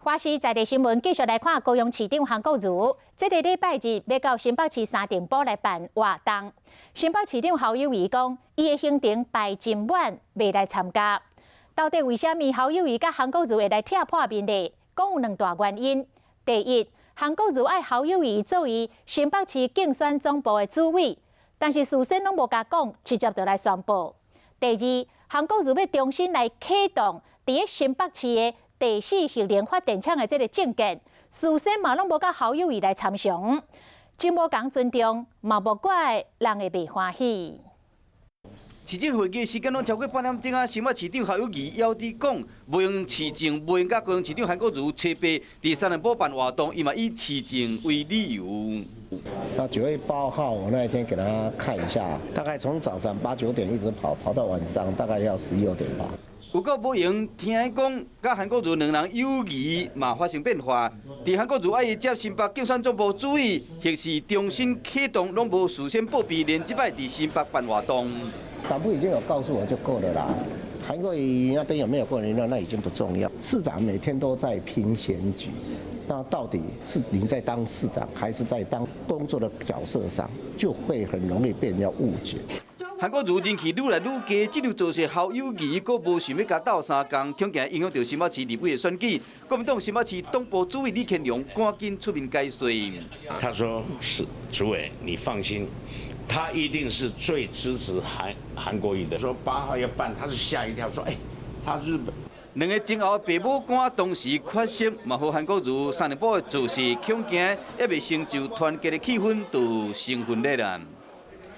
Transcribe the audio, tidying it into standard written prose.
華視在地新聞繼續來看高雄市長韓國瑜，這个禮拜日欲到新北市三重埔來辦活動。新北市長侯友宜講，伊的行程排真滿，袂來參加。到底為啥物侯友宜佮韓國瑜會來拆破面呢？講有兩大原因。第一，韓國瑜愛侯友宜做伊新北市競選總部的主委，但是事先攏無共講，直接就來宣布。第二，韓國瑜欲重新來啟動佇咧新北市的第四核能發電廠的這个政見，事先嘛攏無佮侯友宜來參詳，真無仝尊重，嘛無怪人會袂歡喜。市政會議時間攏超過半點鐘啊！新北市長侯友宜枵佇講，無閒市政，無閒佮高雄市長韓國瑜齊備佇三重埔辦活動，伊嘛以市政為理由。那9月8號，我那一天給他看一下，大概從早上八九點一直跑，跑到晚上大概要十一二點吧。有夠無閒，聽講佮韓國瑜兩人友誼嘛發生變化。佇韓國瑜愛伊接新北競選總部主委，或是重新啟動，攏無事先報備，連這擺佇新北辦活動。黨部已經有告訴我就夠了啦。韓國瑜那邊有沒有過聯絡，那已經不重要。市長每天都在拼選舉，那到底是您在當市長，還是在當工作的角色上，就會很容易被人家誤解。韓國瑜人氣愈來愈低，這樣造勢侯友宜閣無想欲共鬥相共，恐驚影響到新北市立委的選舉。國民黨新北市黨部主委李乾龍趕緊出面解說。他說：“是主委，你放心，他一定是最支持韓國瑜的。說8號要辦，他是嚇一跳，說：哎，他日本。” 兩个前後爸母官同時缺席，嘛予韓國瑜三重埔的造勢，恐驚猶未成就團結的氣氛，就成分裂啦。